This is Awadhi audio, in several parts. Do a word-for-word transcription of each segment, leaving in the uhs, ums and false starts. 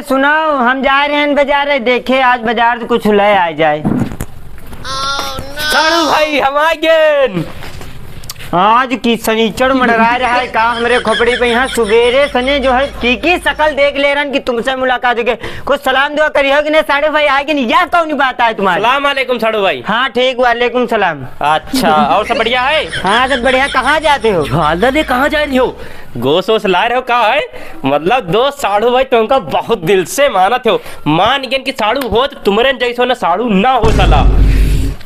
सुनाओ, हम जाए रहेन बजारे, देखे आज बजार से कुछ ले आए जाए। साढ़ू भाई, हम आ गेन। आज की सनीचर मंडराए रहा है का हमरे खोपड़ी पे? यहाँ सुबेरे सने जो है की की शकल देख ले रहन कि तुमसे मुलाकात हो गई। कुछ सलाम दुआ करियो कि नहीं साढ़ू भाई, आए कि नहीं? यह कौन बात आए तुम्हारी? सलाम अलैकुम साढ़ू भाई। हाँ ठीक, वालेकुम सलाम। अच्छा, और सब बढ़िया है? हाँ सब बढ़िया। कहाँ जाते हो? भाला ने कहाँ जा रही हो? गोस वोस ला रहे हो का है? मतलब दोस्त साढ़ू भाई तुमका बहुत दिल से मानत हो, मान गेन कि साढ़ू हो तो तुम्हरे जैसो ना साढ़ू ना हो साला।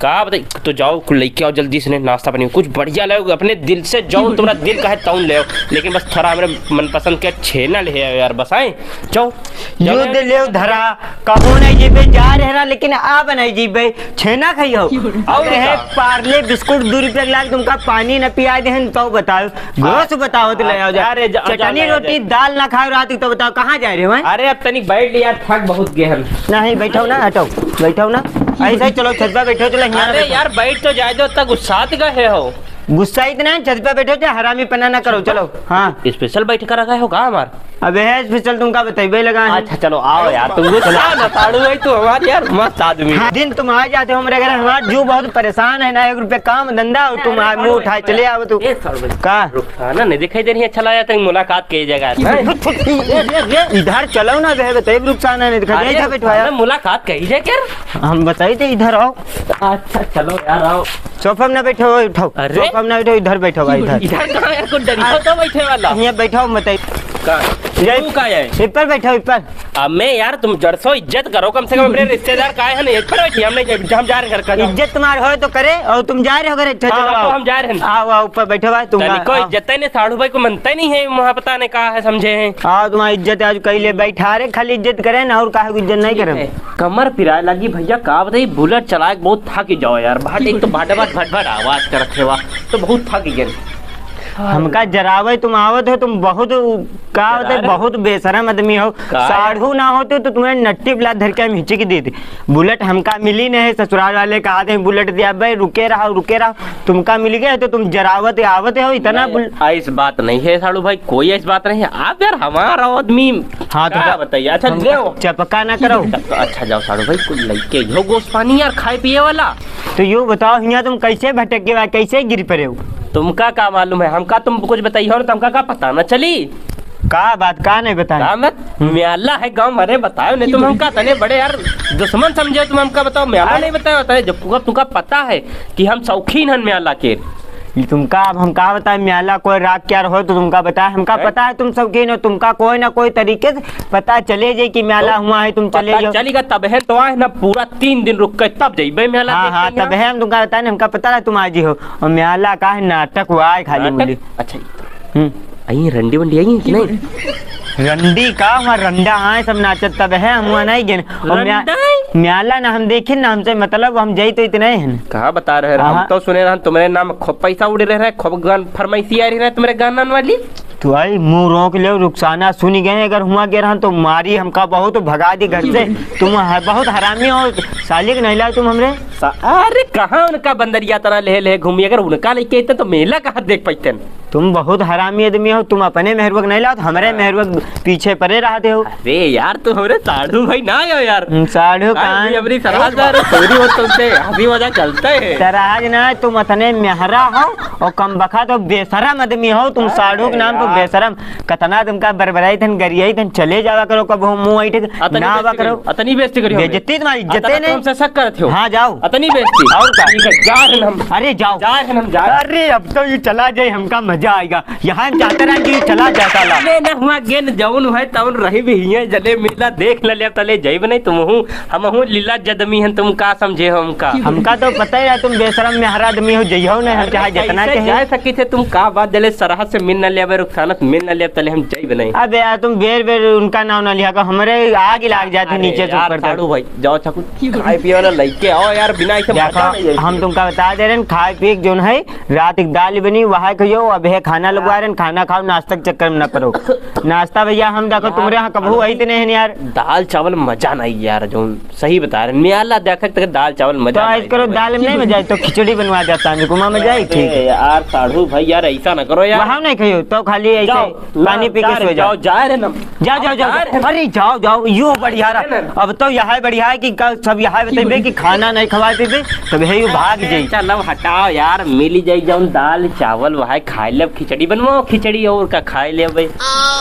का बताई, तो जाओ कुल लेके आओ जल्दी से, नाश्ता पानी कुछ बढ़िया लाओ, अपने दिल से जाओ, तुम्हारा दिल कहे तौन ले आओ, लेकिन बस थोड़ा हमरे मनपसंद के छेना ले आओ यार, बस आए जाओ। यो जाओ। दे ले धरा, कबो नहीं जीबे, जा रहे रहा, लेकिन आ बनाई जीबे, छेना खाई हो। और अरे का? है पार्ले बिस्कुट दो रुपया के लाग, तुमका पानी न पिया दे हैं, तो बताओ। गोस बताओ तो ले आओ जा। अरे जा, जा, चटनी ले आओ रोटी जा। दाल ना खाओ रात की, तो बताओ कहाँ जा रहे हो, हैं? अरे अब तनिक बैठ लिया, थक बहुत गए हम। नहीं, बैठो ना, हटो, बैठो ना। ऐसे ही चलो, छत पे बैठो, चलो, यहाँ अरे बैठो। यार, बैठ तो जाए दो, तक गुस्सात गए हो। गुस्सा इतना है, छत पे बैठो, जो हरामी पना ना करो, चलो। हाँ। स्पेशल बैठ कर रखा हो का हमार? अबे है स्पेशल, तुमका बताइबे लगा है। अच्छा, चलो, आओ यार, तुम गुस्सा ना साड़ू है, तू हमारे यार मस्त आदमी। हाँ, दिन तुम आ जाते हो हमारे घर, हमारा जो बहुत परेशान है ना, एक रुपये काम धंधा हो, तुम अरे, आ, मुंह अरे, उठाए चले आओ तू। ए, साड़ू भाई, का? रुक, हाँ ना, नहीं दिखाई दे रही है, अच्छा लगा, तनी मुलाकात की जगह है। इधर चलो ना, बे, बताइए, रुक, साना नहीं दिखाई दे, अरे, इधर बैठो यार। ना, मुलाकात कही जाए क्या? हम बताई थे, इधर आओ। अच्छा, चलो यार, आओ। सोफा में ना बैठो, उठाओ। अरे? सोफा में ना बैठो, इधर बैठो भाई, इधर। इधर कहाँ यार, कोई डरिया तो बैठे वाला? यहाँ बैठो, हम बताई। का? ये तू का है? ऊपर बैठो, ऊपर। अब मैं यार, तुम जरसो इज्जत करो, कम से कम अपने रिश्तेदार का है ना, ऊपर बैठिए, हम नहीं जाए, हम जा रहे हैं घर का, जाओ। इज्जत तुम्हार हो तो करे, और तुम जा रहे हो घर, अच्छा, हाँ, चलो, हाँ, आओ। हम जा रहे हैं। आओ, आओ, ऊपर बैठो भाई, तुम तनिको आओ। इज्जत है नहीं, साढ़ू भाई को मनता ही नहीं है, वहाँ पता नहीं कहाँ है, समझे हैं। आओ, तुम्हारी इज्जत आज कई ले बैठा रहे, खाली इज्जत करे ना, और काहे को इज्जत नहीं करे। कमर पिराए लगी भैया, का बताई, बुलेट चलाए के बहुत थक जाओ यार, भट, एक तो भट भट भट भट आवाज करत हेवा, तो बहुत थक गए। हमका जरावे तुम आवत हो, तुम बहुत, का होते, अरे। बहुत बेशरम आदमी हो। का? साढ़ू ना होते तो तुम्हें नट्टी प्लाट धर के हम हिचिक देते। बुलेट हमका मिली नहीं, ससुराल वाले कहा थे बुलेट दिया भाई, रुके रहो, रुके रहो, तुमका मिल गए तो तुम जरावत आवत हो इतना नहीं, बुल- ऐस बात नहीं है साढ़ू भाई, कोई ऐस बात नहीं है। आप यार हमारा आदमी हाँ, तो का हम बताइए। अच्छा, हम ले आओ। चपका ना करो। अच्छा, जाओ साढ़ू भाई, कुछ लेके यो गोस पानी यार, खाए पिए वाला। तो यो बताओ, हियाँ तुम कैसे भटक गए, कैसे गिर पड़े हो? तुमका का मालूम है, हमका तुम कुछ बताइए हो ना, तुमका का पता ना चली? का बात, का नहीं बताए? का मत? हम्म। म्याला है गाँव, अरे बताओ, नहीं तुम हमका तने बड़े यार दुश्मन समझे, तुम हमका बताओ, म्याला अरे। नहीं बताया होता है, जब तुमका, तुमका पता है कि हम शौकीन हन म्याला के। ये तुमका, अब हम का बताए, म्याला कोई राग क्या रहो तो तुमका बताए, हमका अरे। पता है तुम शौकीन हो, तुमका कोई ना कोई तरीके से पता चले जाए कि म्याला तो हुआ है, तुम चले पता जाओ। चलेगा तब है तो आए ना, पूरा तीन दिन रुक के तब जइबे म्याला हाँ, देखे हाँ, यहाँ। तब है हम तुमका बताए ना, हमका पता रहा तुम आज ही हो। और म्याला का है नाटक हुआ है खाली नाटक? बोली। अच्छा, हम्म। आई रंडी वंडी आई है कि नहीं? रंडी का, वहाँ रंडा आए, सब नाचत तब है, हम वहाँ नहीं गए। और म्या-, रंडा? म्याला ना हम देखे ना, हमसे मतलब हम जाई तो इतने हैं। कहाँ बता रहे हैं? हम हाँ। तो सुने रहन तुम्हारे नाम खूब पैसा उड़ रहे हैं, खूब गान फरमाइशी आ रही है तुम्हारे गानन वाली। तू आई मुंह रोक ले, रुखसाना सुनी गए, अगर हुआ गए रहन तो मारी हमका बहुत भगा दी घर से। तुम है बहुत हरामी हो, साली के नहीं लाए तुम हमरे। सा-, अरे कहाँ उनका बंदरिया तरह ले ले घूमी, अगर उनका लेके अइते तो मेला कहाँ देख पाइते? तुम बहुत हरामी आदमी हो, तुम अपने मेहरुआ के नहीं लाओ, हमरे हाँ। मेहरुआ के पीछे पड़े रहते हो। अरे यार, तुम हमरे साढ़ू भाई ना हो यार। हम्म, साढ़ू आज कहाँ भी है? अपनी सरहद पर चोरी हो तुमसे, हंसी मजाक चलता है। सरहद ना, तुम अतने मेहरा हो और कम बखत हो, बेशरम आदमी हो तुम, अरे साढ़ू के नाम पर यार। बेशरम। कतना तुमका बरबराई थन, गरियाई थन, चले जावा करो कब हम मुंह ऐठे अतनी ना आवा बेइज्जती करो। करियो, अतनी बेइज्जती करियो हमरे। बेइज्जती तुम्हारी इज्जत अतना नहीं। तुमसे शक करत हो। हाँ, जाओ। अतनी बेइज्जती। और का? ठीक है, जा रहे हम। अरे, जाओ। जा रहे हम, जा रहे। अरे, अब तो ये चला जाए, हमका मजा आएगा। यहाँ जाता रहा जी, चला जाता ला। ले ना, हुआ गेन जौन है, तौन रही भी हिये, जले मिला, देख न ले, तले जइब नहीं, तुम हूँ, हम हूँ लीला जदमी हन, तुम का समझे हो हमका? हमका तो पता ही है, तुम बेशरम मेहरा आदमी हो, जइहो नहीं, हम अरे, चाहे जितना कैसे कहें। जा सकी थे तुम, का बात जले सरहद से मिल न ले, अबे रुखसानत मिल न ले, तले हम जइब नहीं। अबे यार, तुम बेर बेर उनका नाम ना लिया करो, हमरे आग ही लाग जाती अरे नीचे से यार, ऊपर तक। साढ़ू भाई, जाओ चाकू खाए पिए वाला लइके आओ यार, बिना ऐसे देखो, मजा नहीं है। हम तुमका बता दे रहे हैं, खाए पिए के जोन है, रात एक दाल बनी, वह कहियो, अब है खाना लगवा रहे हैं, खाना खाओ, नाश्ता के चक्कर में ना पड़ो। नाश्ता भैया, हम देखो, यार, तुमरे यहाँ कबहू आई तो नहीं है यार। दाल चावल मजा नहीं यार, जोन सही बता रहे हैं, म्याला देखक तक दाल चावल मजा तो नहीं ऐस करो, भाई। दाल में नहीं मजा आए, तो खिचड़ी बनवा देता हूँ, रुकुमा मजा आई, अरे ठीक है। यार, साढ़ू भाई यार, ऐसा ना करो यार। वहाँ नहीं खाइयो, तो खाली ऐसे जाओ, पानी ना, पी के जा रे, सो जाओ। जाओ, जा रे ना। जाओ, जाओ, जाओ, जा रे ना। अरे जाओ, जाओ, यो बढ़िया रहा। जा रे ना। अब तो यह बढ़िया है कि कल सब यह बतेबे कि खाना नहीं खवाए पीबे, तब यही भाग जाई। चलो हटाओ यार, मिली जाई जौन दाल चावल वह खाए लेब, खिचड़ी बनवाओ, खिचड़ी और का खाए लेब।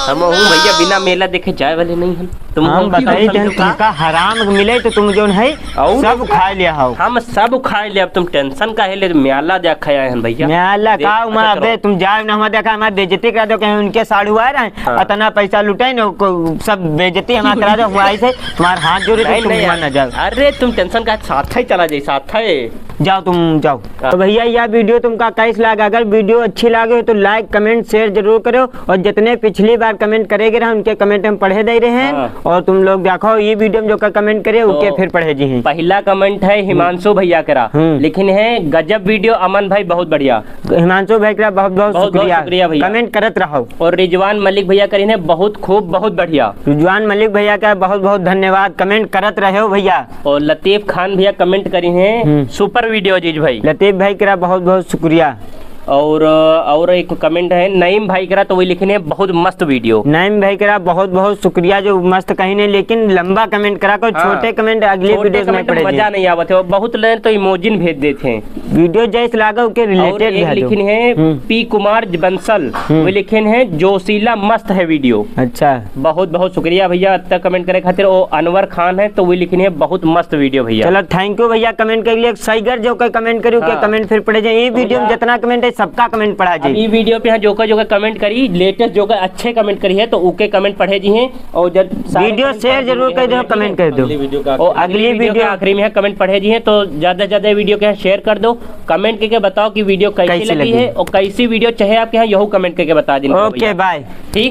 हम हूँ भैया, बिना मेला देखे जाए वाले नहीं हम। तुम हम लोग बताई क्यों देन, समझो का? तुमका हराम मिले तो तुम जौन है और सब खाए लिया हो। हम सब खाए ले, अब तुम tension काहे ले? म्याला जा खाया है भैया। म्याला देख, का उमा, अच्छा, चलो। अबे तुम जाओ ना, हमारे देखा, हमारे बेइज्जती करा दो, कहीं उनके साढ़ू आ रहे हैं, हाँ। इतना पैसा लुटाए ना, को-, सब बेइज्जती हमारा करा दो, हमारे से तुम्हारा हाथ जोड़े तो नहीं, तुम नहीं, वहाँ ना जाओ। अरे तुम tension का, साथ ही चला जाए, साथ ही। जाओ तुम, जाओ। हाँ। तो भैया, यह video तुमका कैस लागा? अगर video अच्छी लागे हो तो like, comment, share जरूर करो। और जितने पिछली बार comment करे गए रहे, उनके comment हम पढ़े दे रहे हैं। हाँ। और तुम लोग देखो, ये video में जो का comment करे, तो उके फिर पढ़े जी हैं। पहला comment है हिमांशु भैया करा, हम्म। लिखिन है, "गजब video अमन भाई, बहुत बढ़िया।" हिमांशु भाई करा बहुत बहुत बहुत बहुत शुक्रिया। शुक्रिया भैया। Comment करत रहो। और रिजवान मलिक भैया करिन है, "बहुत खूब, बहुत बढ़िया।" रिजवान मलिक भैया का बहुत बहुत धन्यवाद, comment करत रहो भैया। और लतीफ खान भैया comment करिन है, हम्म। "Super video अजीज भाई।" लतीफ भाई करा बहुत बहुत शुक्रिया। और, और एक comment है नईम भाई करा, तो वही लिखिन है, "बहुत मस्त video।" नईम भाई करा बहुत बहुत शुक्रिया, जो मस्त कहिन है, लेकिन लंबा comment करा को, हाँ। छोटे comment अगले छोटे video में comment पढ़े मजा जी। नहीं आवत है, और बहुत लेन तो emoji भेज देते हैं। Video जैसे लागा, उके और related एक भेजो। लिखिन है हम्म। पी कुमार बंसल, हम्म। वो लिखिन है, "जोशीला मस्त है video।" अच्छा। बहुत बहुत शुक्रिया भैया, इतना comment करे खातिर। ओ अनवर खान है, तो वो लिखिन है, "बहुत मस्त video भैया।" चलो, thank you भैया comment के लिए। सैगर जो कोई comment करियो, के हाँ। comment फिर पढ़े जाए। ये video में भैया। जितना comment है, सबका comment पढ़ा अब जाए। ये video पे यहाँ जो का, जो का comment करी, latest जो का अच्छे comment करी है, तो उके comment पढ़े जी हैं। और जब सारे video comment share पढ़ जरूर देंगे, कर दो, लेकिन comment कर दो। अगली video का और आखिरी अगली video के video आखिरी में है comment पढ़े जी हैं, तो ज्यादा से ज्यादा video के यहाँ share कर दो। Comment करके बताओ कि video कैसी कैसी लगी लगी? है और कैसी video चाहे आपके यहाँ, यहू comment करके बता देना OK, भैया। Bye। ठीक।